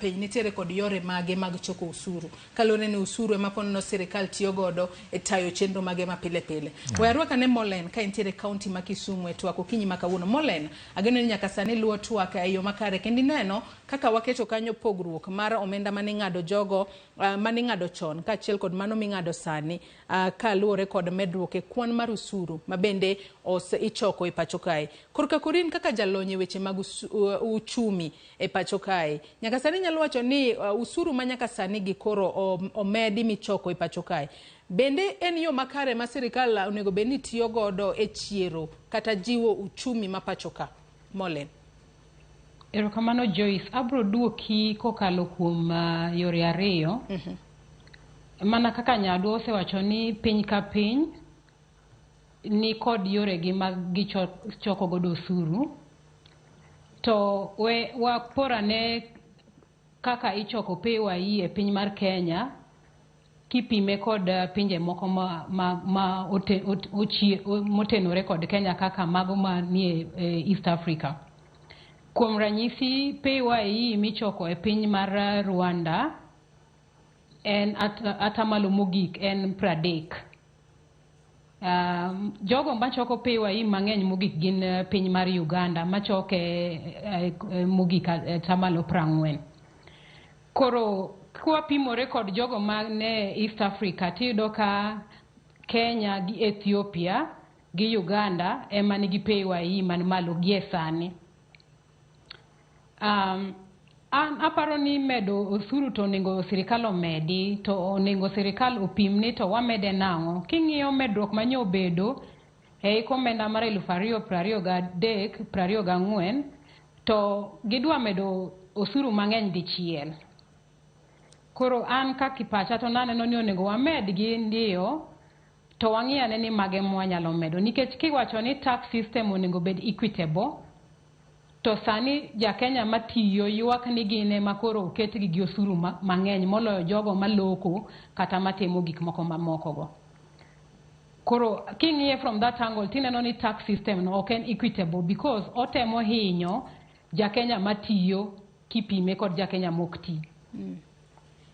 Piny nitiere kod yore mage mag choko usuru kaluwore ni usuru ema ponono sirikal tiyo godo e tayo chenro mage ma pile pile. We arwak ane Molen ka entiere kaunti ma Kisumu e twak okinyi ma kawuono. Molen, ageno ni nyaka sani luwo twak e yo makare kendo ineno kaka waketo kanyo pogruok mar omenda mane ing'ado jogo mane ing'ado chon kaachiel kod mano ming'ado sani kaluwore kod medruok e kwan mar usuru ma bende ichoko e pacho kae. Korka korin kaka jalony e weche mag uchumi e pacho kae. Nyaka sani inyalo wacho ni usuru ma nyaka sani gi koro omedi michoko e pacho kae. Bende en yo makare ma sirikal onego bed ni tiyo godo e chiero kata jiwo uchumi ma pacho ka? Molen. Erokamano Joyce, abro duoki kokalo kuom yore ariyo. Mana kaka nyadwa osewacho ni piny ka piny ni kod yoregi mag gichoko godo osuru. To we waporane kaka ichoko PAYE e piny mar Kenya kipime kod pinje moko ma motenore kod Kenya kaka mago manie East Africa. Kuom ranyisi, PAYE michoko e piny mar Rwanda en atamalo mogik en 30. Jogo machoko PAYE mang'eny mogik gin piny mar Uganda machoke mogik atamalo 40. Koro kwapimore kod jogo mane East Africa tiyudo ka Kenya gi Ethiopia gi Uganda ema nigi PAYE man malo gie sani. An aparo ni medo osuru to onego sirikal omedi to onego sirikal opim ni to wamede nang'o. King'iyo medruok manyo obedo e hik omenda mar 2023 24 to gidwa medo osuru mang'eny dichiel. Koro an kaka pacha to naneno ni onego wamedgi ndiyo to wang'i ane ni mage mwanyalo medo nikech kiwacho ni tax system onego bed equitable to sani ja Kenya matiyo ywak ni gin ema koro oketgi gi osuru mang'eny moloyo jogo maloko kata matimo gik moko mamoko go. Koro king'iye from that angle tineno ni tax system no ok en equitable because otemo hinyo ja Kenya matiyo kipime kod ja Kenya mok ti.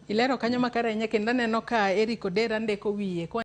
Ilero kanyo makare ahinya kendo aneno ka Eric Odera ndiko wiye.